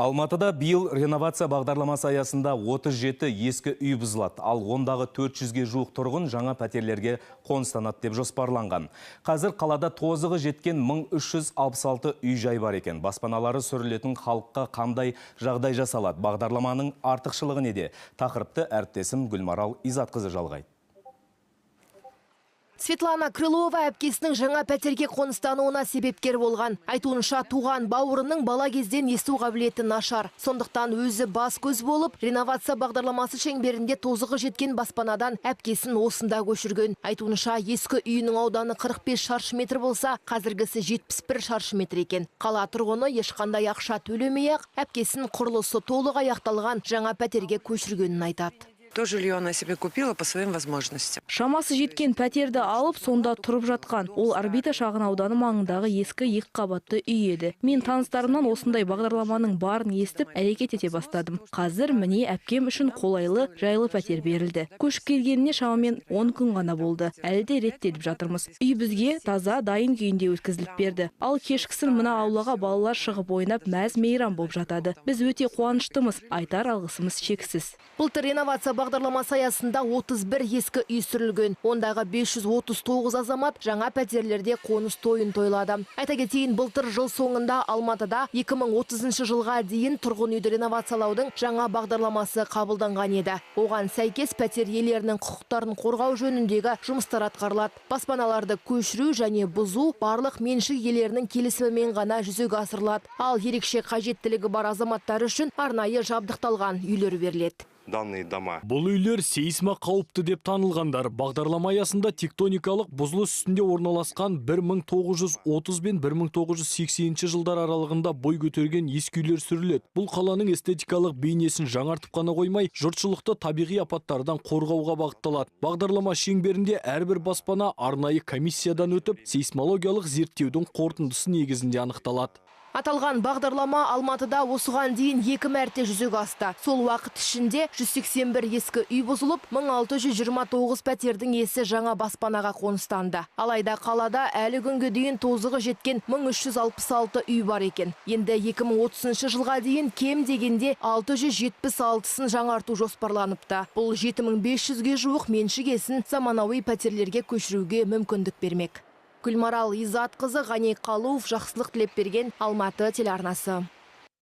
Алматыда биыл реновация бағдарламасы аясында 37 ескі үй бұзылады, ал ондағы 400-ге жуық тұрғын жаңа пәтерлерге қоныстанады деп жоспарланған. Қазір қалада тозығы жеткен 1366 үй жай бар екен. Баспаналары сүрілетін халыққа қандай жағдай жасалады? Бағдарламаның артықшылығы неде? Тақырыпты әріптесім Гүлмарал Изатқызы жалғайды. Светлана Крылова әпкесінің жаңа пәтерге қоныстануына себепкер болған. Айтуынша, туған бауырының бала кезден есту қабілеті нашар. Сондықтан өзі бас көз болып, реновация бағдарламасы шеңберінде тозығы жеткен баспанадан әпкесін осында көшірген. Айтуынша, ескі үйінің ауданы 45 шаршы метр болса, қазіргісі 71 шаршы метр екен. Қала тұрғыны ешқандай ақша төлемей-ақ, әпкесін құрылысы толық аяқталған жаңа пәтерге көшіргенін айтады. То жилье она себе купила по своим возможностям. Шамасы жеткен пәтерді алып, сонда тұрып жатқан. Ол Орбита шағын ауданы маңындағы ескі екі қабатты үй еді. Мен таныстарымнан осындай бағдарламаның барын естіп, әрекет ете бастадым. Қазір міне әпкем үшін қолайлы, жайлы пәтер берілді. Көшіп келгеніне шамамен 10 күн ғана болды. Әлі де реттеліп жатырмыз. Үй бізге таза, дайын күйінде өткізіліп берді. Ал кешкісін мына аулаға балалар шығып ойнап, мәз мейрам болып жатады. Біз өте қуаныштымыз, айтар алғысымыз шексіз. Былтыр реновация бағдарламасы аясында 31 ескі үй сүрілген. Ондағы 539 азамат жаңа пәтерлерде қоныс тойын тойлады. Айта кетейін, былтыр жыл соңында Алматыда 2030 жылға дейін тұрғын үйді реновациялаудың жаңа бағдарламасы қабылданған еді. Оған сәйкес пәтер иелерінің құқықтарын қорғау жөніндегі жұмыстар атқарылады. Баспаналарды көшіру және бұзу барлық меншік иелерінің келісімімен ғана жүзеге асырылады. Ал ерекше қажеттілігі бар азаматтар үшін арнайы жабдықталған үйлер беріледі. Данные дома. Бұл үйлер сейсмо қауіпті деп танылғандар. Бағдарлама аясында тектоникалық бұзылыс үстінде орналасқан 1930 бен 1980 жылдар аралығында бой көтерген ескі үйлер сүріледі. Бұл қаланың эстетикалық бейнесін жаңартып қана қоймай, жұртшылықты табиғи апаттардан қорғауға бағытталады. Бағдарлама шеңберінде әрбір баспана арнайы комиссиядан өтіп, сейсмологиялық зерттеудің қорытындысы негізінде анықталады. Аталған бағдарлама Алматыда осыған дейін екі мәрте жүзеге асты. Сол уақыт ішінде 181 ескі үй бұзылып, 1629 пәтердің иесі жаңа баспанаға қоныстанды. Алайда қалада әлі күнге дейін тозығы жеткен 1366 үй бар екен. Енді 2030 жылға дейін кем дегенде 676-сын жаңарту жоспарланыпты. Бұл 7500-ге жуық меншік иесін заманауи пәтерлерге көшіруге мүмкіндік бермек. Гүлмарал Изатқызы, Ғани Қалуов, Жақсылық Тілепберген, Алматы телеарнасы.